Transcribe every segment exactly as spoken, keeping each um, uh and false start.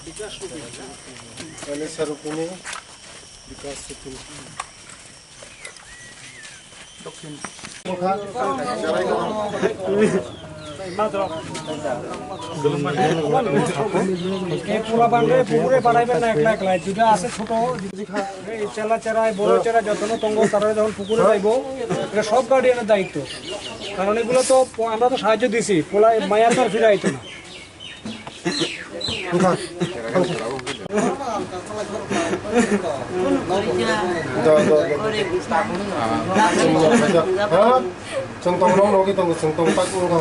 Ani Sarupini, Bikas Supini. এই পোলাপানরে পুকুরে পাঠাইবেন না একলা একলা, দুটা আছে ছোট, এই চেলা চেরাই, বড় চেরা যত্ন তঙ্গ, তারা যখন পুকুরে যাইবো, এটা সব গার্ডিয়ানের দায়িত্ব। কারণ এগুলো তো প-, আমরা তো সাহায্য দিছি, পোলা মায়া তো আর ফিরে আইতো না। Chwng tong nong nogwi tongo, chwng tong tak wngkha.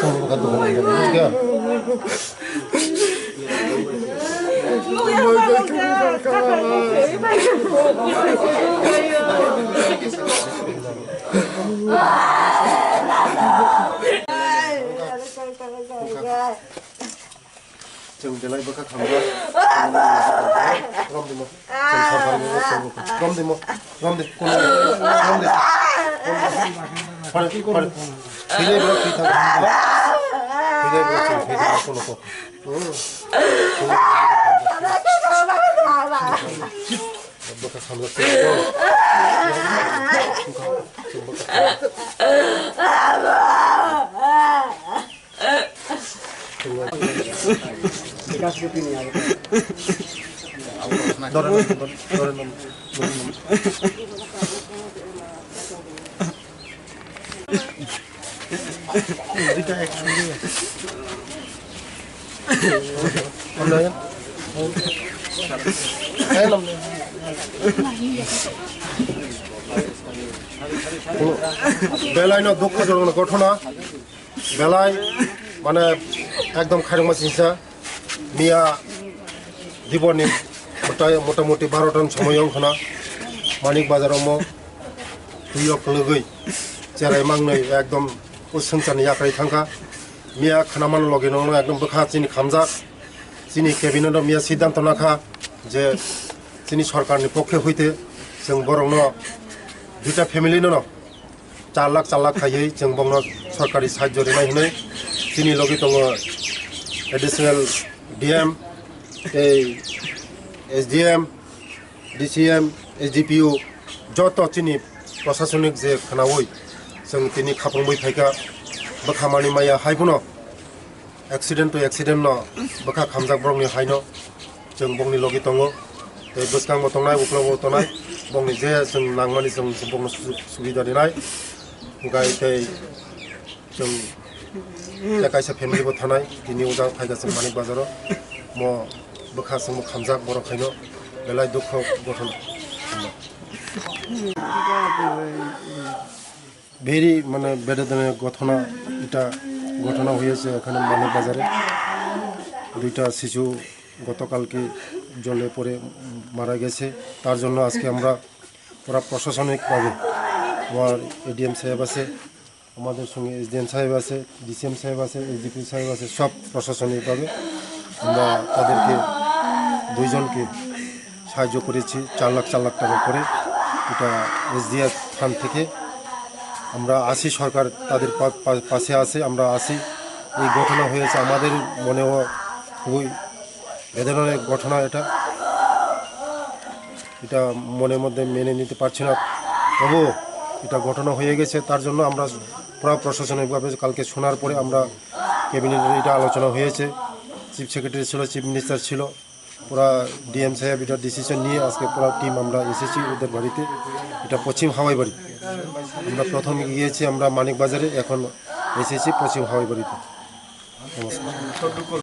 Tong wngkha, tong wngkha. Chwng belai bwkha khamjak. Romdimo. Chwng sorkar ni chwng romdimo. Romdi. Romdi. Pare, pare. Thwinai borok thwi thang. Thwinai borok chwng thwi thang kono kok. Bwkha samjak se. Dore, dore, dore, dore. Belai no dukho jonok ghotona, belai mane ekdom khairokma singsa. Miya dibor ni mota-, motamuti baro ta ni somoi wng khna Manik Bazar omo twi o kwlwgwi cherai mangnwi ekdom o swngcharni yakarwi thangkha. Miya khna mano logi no ekdom bwkha chini khamjak, chini cabinet o miya siddhanto nakha je chini sorkar ni pokhe hoite chwng borok no duita family no no char lakh, char lakh khaiwi chwng bongno sorkari sahajyo rinai hwnwi. Chini logi tongo additional D M, tei S D M, D C M, S D P O, joto chini prosasonik je khwnawi chwng tini khapungwi phaikha, bwkha manwi maya hai phano. Accident to accident no bwkha khamjak borokni haino chwng bongni logi tongo. Tei bwskango tongnai, uklogo tongnai, bongni je chwng nangmani chwng bongno su-, subida rinai. Hwnkhe tei chwng tei kaisa family bo thanai, tini ujang phaikha chwng Manik Bazaro. Mo bwkha chwngbo khamjak borok haino belai dukho gothon. Very মানে বেদনাদায়ক ঘটনা, এটা ঘটনা হয়েছে এখানে মানিক বাজারে। দুইটা শিশু গতকালকে জলে পড়ে মারা গেছে। তার জন্য আজকে আমরা পুরা প্রশাসনিকভাবে আমার এডিএম সাহেব আছে, আমাদের সঙ্গে এসডিএম সাহেব আছে, ডিসিএম সাহেব আছে, এসডিপি সাহেব আছে, সব প্রশাসনিকভাবে আমরা তাদেরকে দুইজনকে সাহায্য করেছি চার লাখ, চার লাখ টাকা করে। এটা এসডিএফ ফান্ড থেকে আমরা আছি, সরকার তাদের পা-, পা-, পাশে আছে, আমরা আছি। এই ঘটনা হয়েছে, আমাদের মনেও খুবই বেদনাদায়ক ঘটনা এটা। এটা মনের মধ্যে মেনে নিতে পারছি না। তবুও এটা ঘটনা হয়ে গেছে, তার জন্য আমরা পুরা প্রশাসনিকভাবে কালকে শোনার পরে আমরা ক্যাবিনেটে এটা আলোচনা হয়েছে। চিফ সেক্রেটারি ছিল, চিফ মিনিস্টার ছিল, পুরা ডিএম সাহেব এটা ডিসিশন নিয়ে আজকে পুরা টিম আমরা এসেছি ওদের বাড়িতে। এটা পশ্চিম হাওয়াই বাড়ি। আমরা প্রথমে গিয়েছি আমরা মানিক বাজারে, এখন এসেছি পশ্চিম হাওয়াই বাড়িতে। নমস্কার।